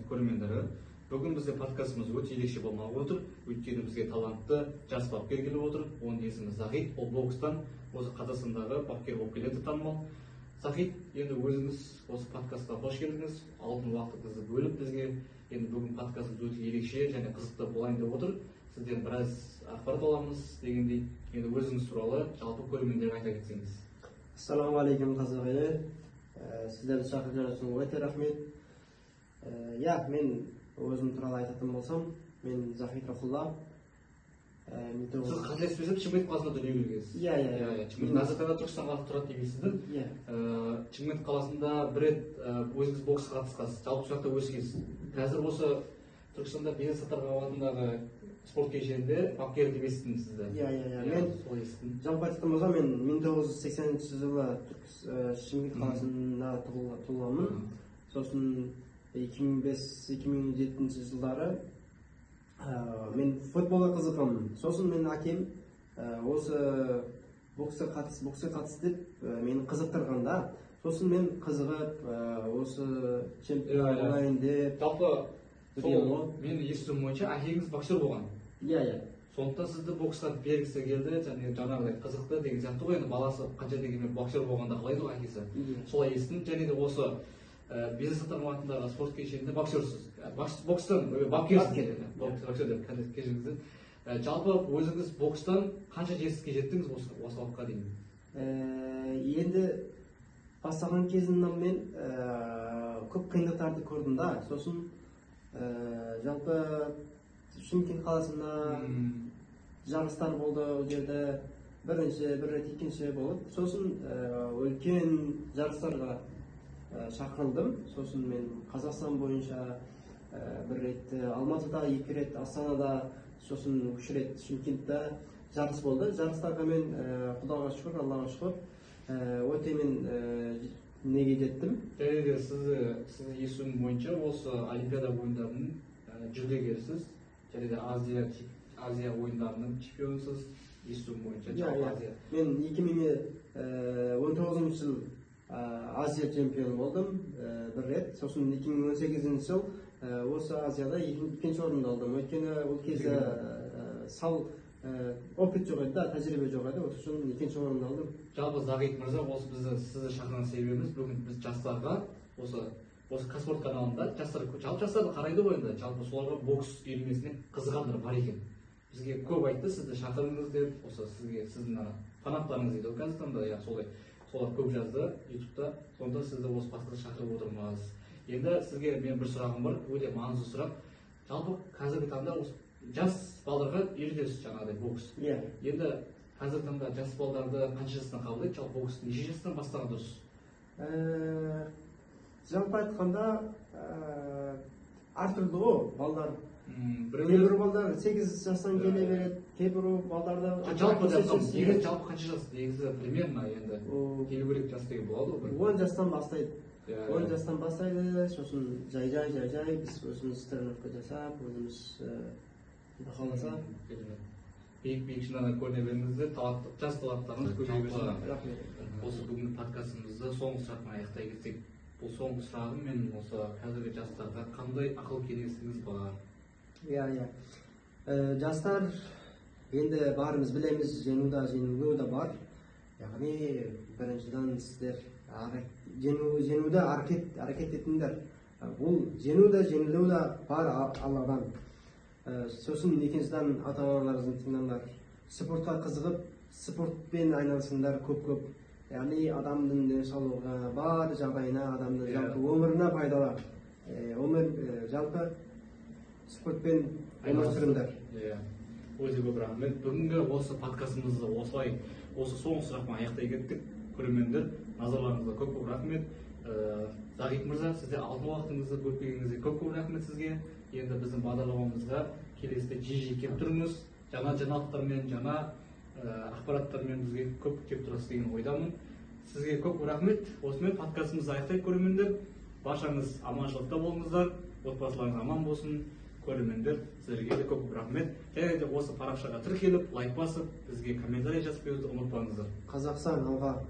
көрермендері! Бүгін бізде подкастымыз өте ерекше болмақ отыр, өйткені бізге талантты жас бапкер келіп отыр. Оның есімі Захид. Ол бокстан осы Қазақстандағы бапкер болып келеді, танымал. Захид, енді өзіңіз осы подкастқа қош келдіңіз, алтын уақытыңызды бөліп бізге. Енді бүгін подкастымыз өте ерекше және қызықты болайын деп отыр, сізден біраз ақпарат аламыз дегендей. Енді өзіңіз туралы жалпы көрермендерге айта кетсеңіз. Ассалаумағалейкум, қазақ елі! Сіздерді шақырған үшін өте рахмет. Иә, мен өзім туралы айтатын болсам, мен Захид Рахулла. Сіз, қателеспесем, Шымкент қаласында дүниеге келгенсіз. Иә. Иә, Шымкент. Қазіргі таңда Түркістан қаласында тұрады деп естідім. Иә. Шымкент қаласында бір рет өзіңіз боксқа қатысқансыз, жалпы сол жақта өскенсіз. Қазір осы Түркістанда Бизнес атындағы спорт кешенінде бапкер деп естідім сізді. Иә. Мен Сол естідім. Жалпы айтатын болсам, мен 1980 жылы Шымкент қаласында туылғанмын. Сосын 2005-2007 жылдары мен футболға қызыққанмын. Сосын менің әкем осы боксқа қатыс, боксқа қатыс деп мені қызықтырған да. Сосын мен қызығып, осы чемпион Иә, иә. болайын деп Жалпы жүрген сол ғой. Менің естуім бойынша, әкеңіз боксер болған. Иә. Сондықтан сізді боксқа бергісі келді және жаңағыдай қызықты деген сияқты ғой. Енді баласы қанша дегенмен боксер болғанда қалайды ғой әкесі. Иә. Солай естідім. Және де осы Бизнес атындағы спорт кешенінде боксерсіз. Бокстан бапкерсіз. Бапкер. Боксер деп кешіріңіздер. Жалпы өзіңіз бокстан қанша жетістікке жеттіңіз осы уақытқа дейін? Енді бастаған кезімнен мен көп қиындықтарды көрдім да. Сосын жалпы Шымкент қаласында жарыстар болды, ол жерде бірінші бір рет, екінші болып, сосын үлкен жарыстарға шақырылдым. Сосын мен Қазақстан бойынша бір рет Алматыда, екі рет Астанада, сосын үш рет Шымкентте жарыс болды. Жарыстарға мен құдайға шүкір, Аллаға шүкір, өте мен неге жеттім. Және де сізді естуім бойынша, осы Олимпиада ойындарының жүлдегерісіз және де Азия ойындарының чемпионысыз, естуім бойынша. Иә. Жалпы Иә. Азия. Мен 2019 жыл Азия чемпионы болдым бір рет. Сосын 2018 жыл осы Азияда екінші орынды алдым, өйткені ол кезде сал опыт жоқ еді да, тәжірибе жоқ еді, осы үшін екінші орынды алдым. Жалпы, Захид мырза, осы бізді, сізді шақырған себебіміз, бүгін біз жастарға осы Қазспорт каналында жастар, жалпы жастарды қарайды ғой енді, жалпы соларға бокс үйірмесіне қызығандар бар екен. Бізге көп айтты сізді шақырыңыз деп, осы сізге сіздің ана фанаттарыңыз дейді ғой қазіргі таңда, иә, солай, солар көп жазды Ютубта. Сондықтан сізді осы подкастқа шақырып отырмыз. Енді сізге мен бір сұрағым бар, өте маңызды сұрақ. Жалпы қазіргі таңда осы жас балдарға үйретесіз жаңағыдай бокс. Иә. Енді қазіргі таңда жас балдарды қанша жастан қабылдайды, жалпы боксты неше жастан бастаған дұрыс? Жалпы айтқанда, әртүрлі ғой балдар. Біреулер Кейбір балдар 8 жастан келе береді, кейбір балдарда Жалпы деп айтамын, негізі жалпы қанша жас негізі, примерно енді келу керек жас деген болады ғой бір. 10 жастан бастайды. Иә. 10 жастан бастайды, сосын жай жай жай жай біз өзіміз тренировка жасап, өзіміз құдай қаласа. Керемет. Биік биік шыңдардан көріне беріңіздер, талантты жас таланттарыңыз көбейе берсін. Рахмет. Осы бүгінгі подкастымызды соңғы сұрақпен аяқтай кетсек. Бұл соңғы сұрағым мен осы қазіргі жастарға қандай ақыл кеңесіңіз бар? Иә, жастар, енді бәріміз білеміз, жеңу да, жеңілу да бар. Яғни біріншіден, сіздер жеңуді әрекет етіңдер. Бұл жеңу де, жеңілу де бар Алладан. Сосын екіншіден, ата аналарыңызды тыңдаңдар, спортқа қызығып, спортпен айналысыңдар көп көп. Яғни адамның денсаулығына, бар жағдайына, адамның жалпы өміріне пайдалы. Өмір жалпы спортпен өмір сүріңдер. Иә, өте көп рахмет. Бүгінгі осы подкастымызды осылай, осы соңғы сұрақпен аяқтай кеттік. Көрермендер, назарларыңызға көп көп рахмет. Захид мырза, сізде алтын уақытыңызды бөліп келгеніңізге көп көп рахмет сізге. Енді біздің бағдарламамызға келесіде жиі жиі келіп тұрыңыз, жаңа жаңалықтармен, жаңа ақпараттармен бізге көп келіп тұрасыз деген ойдамын. Сізге көп көп рахмет. Осымен подкастымызды аяқтайық. Көрермендер, баршаңыз аманшылықта болыңыздар, отбасыларыңыз аман болсын. Көрермендер, сіздерге де көп көп рахмет. Және де осы парақшаға тіркеліп, лайк басып, бізге комментарий жазып қоюды ұмытпаңыздар. Қазақстан, алға!